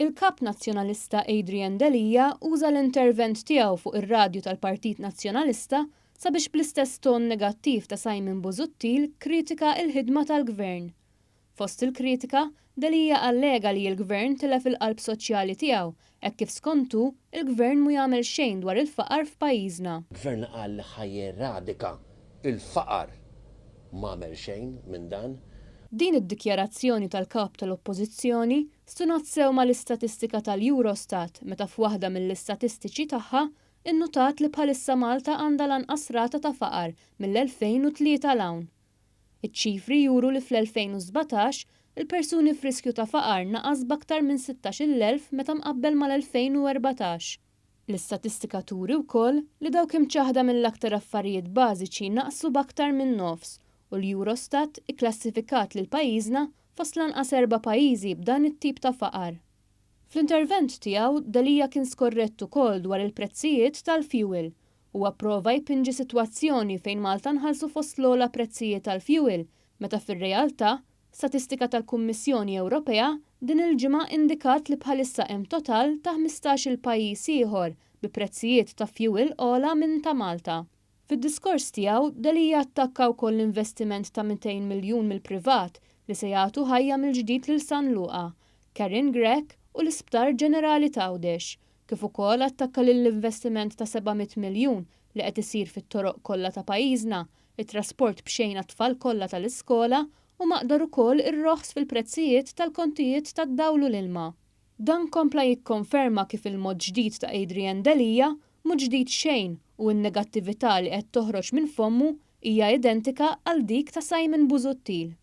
Il-Kap Nazzjonalista Adrian Delia uża l-intervent tiegħu fuq ir-radju tal-Partit Nazzjonalista sabiex bl-istess ton negattiv ta' Simon Busuttil kritika il-ħidma tal-Gvern. Fost il-kritika, Delia allega li l-Gvern tilef il-qalb soċjali tiegħu hekk kif skontu il-Gvern mhu jagħmel xejn dwar il-faqar f'pajjiżna. Gvern qal li ħa jeradika il-faqar m'għamel xejn minn dan. Din id-dikjarazzjoni tal-Kap tal-Oppożizzjoni stunat sew mal-istatistika tal-Eurostat meta f'waħda mill-istatistiċi tagħha innutat li bħalissa Malta għandha l-anqas rata ta' faqar mill-2003 'l hawn. Iċ-ċifri juru li fl-2017 il-persuni f'riskju ta' faqar naqas b'aktar minn 16,000 meta mqabbel mal-2014. L-istatistika turi wkoll li dawk imċaħda mill-aktar affarijiet bażiċi naqsu b'aktar minn nofs u l-Eurostat ikklassifikat lil pajjiżna fost l-anqas erba' pajjiżi b'dan it-tip ta' faqar. Fl-intervent tiegħu, Delia kien skorrett ukoll dwar il-prezzijiet tal-fuel. Huwa prova jpinġi sitwazzjoni fejn Malta nħallsu fost l-ogħla prezzijiet tal-fuel, meta fir-realtà, statistika tal-Kummissjoni Ewropea din il-ġimgħa indikat li bħalissa hemm total ta' 15-il pajjiż ieħor bi prezzijiet ta' fuel ogħla minn ta' Malta. Fid-diskors tiegħu, Delia attakka wkoll l-investiment ta' 200 miljun mill-privat li se jagħtu ħajja mill-ġdid lil San Luqa, Karin Grech u l-Isptar Ġenerali t'Għawdex, kif ukoll attakka lill-investiment ta' 700 miljun li qed isir fit-toroq kollha ta' pajjiżna, it-trasport b'xejn għat-tfal kollha tal-iskola u maqdar ukoll ir-roħs fil-prezzijiet tal-kontijiet tad-dawl u l-ilma. Dan kompla jikkonferma kif il-mod ġdid ta' Adrian Delia mhu ġdid xejn u n-negattività li qed toħroġ minn fommu hija identika għal dik ta' Simon Busuttil.